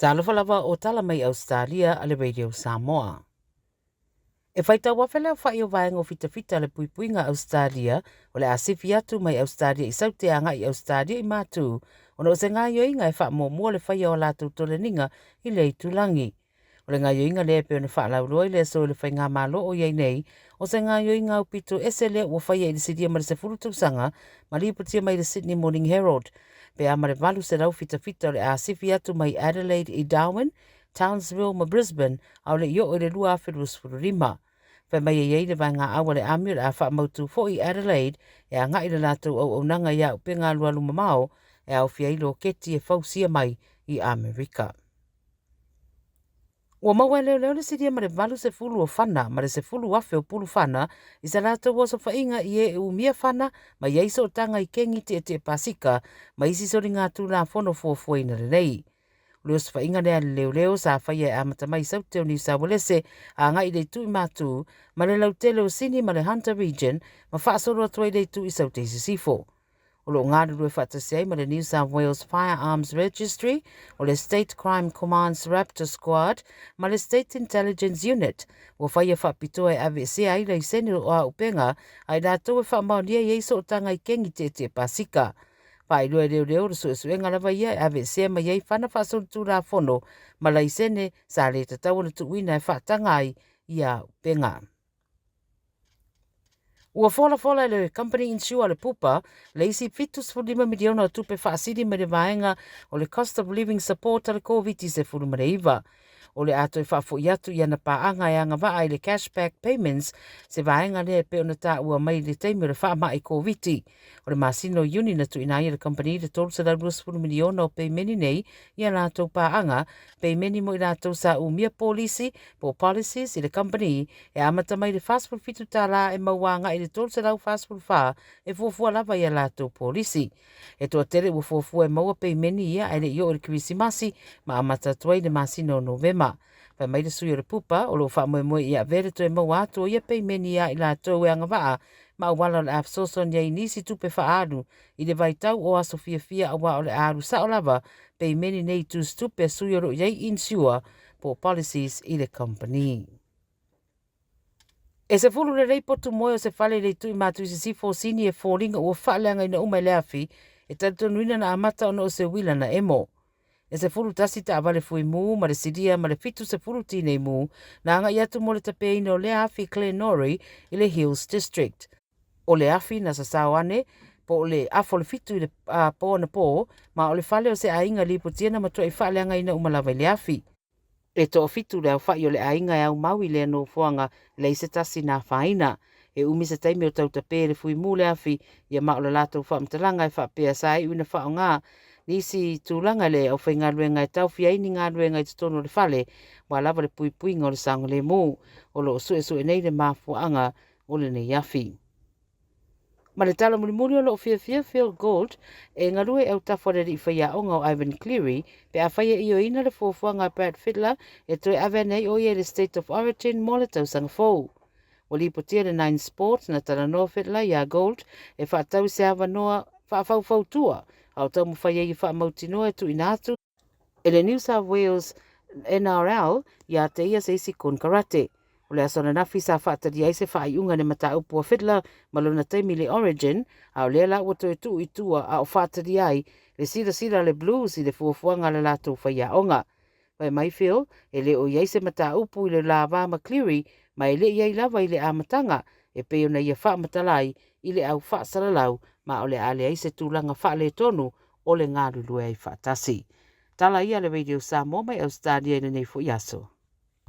Talofa lava o tala mai Ausetalia a le Radio Samoa. E faitau afe le aofa'i o vaega o fitafita a le puipuiga a Ausetalia o le a sifi atu mai Ausetalia i Saute agai i Ausetalia i Matu ona o se gaoioiga e faamuamua le faia o a latou toleniga i le itulagi. O le gaoioiga lea e pei ona faalauiloa i le aso e le faigamalo o i ai nei, o se gaoioiga aupito ese lea ua faia i le silia ma le 10 tausaga ma lipotia mai le Sydney Morning Herald pe a ma le 800 fitafita o le a sifi atu mai Adelaide i Darwin, Townsville ma Brisbane a o le i oo i le 2025. Fai mai e i ai le vaegaau a le ami o le a faamautu foi i Adelaide e agai le latou auaunaga i auupega alualu mamao e aofia ai loketi e fausia mai i Amerika. Ua maua e leoleo le silia ma le 80 o fana ma le 10,000 o pulu fana i sa latou osofaiga i e e umia fana ma i ai sootaga i kengi tietie pasika ma isi soligatulafono fuafuaina lelei. O le osofaiga lea a le leoleo sa faia e amata mai i Saute o Niu Sauelese agai i le itu i Matu ma le lautele o Sini ma le Hunter Region ma faasolo atu ai le itu i Saute i Sisifo. O lo o galulue faatasi ai ma le New South Wales Firearms Registry, o le State Crime Command's Raptor Squad ma le State Intelligence Unit, ua faia faapitoa e aveesea ai laisene o auupega a i latou e faamaonia i ai sootaga i kengi tietie pasika. Faailoa e leoleo le suesuega lava ia e aveesea mai ai fana faasolitulafono ma laisene sa le tatau ona tuuina e faataga ai ia auupega. Ua folafola e le Company Insure a le Bupa le isi $75 miliona o tupe faasili mai le vaega o le Cost of Living Support a le Koviti-19. O le a toe faafoi atu i ana paaga e agavaa i le Cashback Payments se vaega lea e pei ona taua mai i le taimi o le faamai Koviti. O le masina o Iuni na tuuina ai e le kamupani le $320 miliona o peimeni nei i a latou paaga, peimeni mo i latou sa umia polisi po o policies i le kamupani e amata mai i le $47 e maua agai i le $344 e fuafua lava i a latou polisi. E toatele ua fuafua e maua peimeni ia ae le i oo i le Kerisimasi ma amata atu ai i le masina o Novema. Fai mai le sui o le Pupa o lo o faamoemoe ia avea le toe maua atu o ia peimeni ia i latou e agavaa ma auala o le a fesoasoani ai i nisi tupe faaalu i le vaitau o aso fiafia aua o le a alu sao lava peimeni nei i tusitupe a sui o lo o i ai insure po o policies i le kamupani. E 10 lelei potu moe o se fale i le itu i Matu i Sisifo o Sini e foliga ua faaleagaina uma e le afi e talitonuina na amata ona o se uila na emo. E 11 taavale fuimu ma le silia ma le 70 tinei mu na agai atu mo le tapeina o lea afi i Glenorie i le Hills District. O le afi na sasao ane po o le afa o le 7 i le po anapo ma o le fale o se aiga lipotia na matuai faaleagaina uma lava i le afi. E toafitu le aofa'i o le aiga e aumau i lea nofoaga e leai se tasi na afaina. E umi se taimi o tautapē le fuimu le afi ia ma o le latou faamatalaga e faapea sa iu ina faaaoga nisi tulaga i le aufaigaluega e taofia ai ni galuega i totonu o le fale aua lava le puipuiga o le saogalemu. O lo o suesue nei le mafuaaga o lenei afi. Ma le tala mulimuli o lo o fiafia Phil Gould e galue i autafa o le alii faiaoga o Ivan Cleary pe afai e ioeina le fuafuaga a Brad Fittler e toe ave ane ai o ia i le State of Origin mo le tausaga fou. Ua lipotia le Nine Sports na talanoa Fittler iā Gould e faatatau i se avanoa faafaufautua a o taumafai ai e faamautinoa e tuuina atu e le New South Wales NRL iā te ia se isi konekarate. O le aso ananafi sa faatalia ai se faaiuga i le mataupu a Fittler ma lona taimi i le Origin, a o lea la ua toe tuu i tua a o faatalia ai le silasila a le Blues i le fuafuaga a le latou faiaoga. Fai mai Phil, e le o i ai se mataupu i le la va ma Cleary ma e le i ai lava i le amataga e pei ona ia faamatala ai i le au faasalalau ma o le a leai se tulaga faaletonu o le galulue ai faatasi. Tala ia a le Radio Samoa mai Ausetalia i lenei foi aso.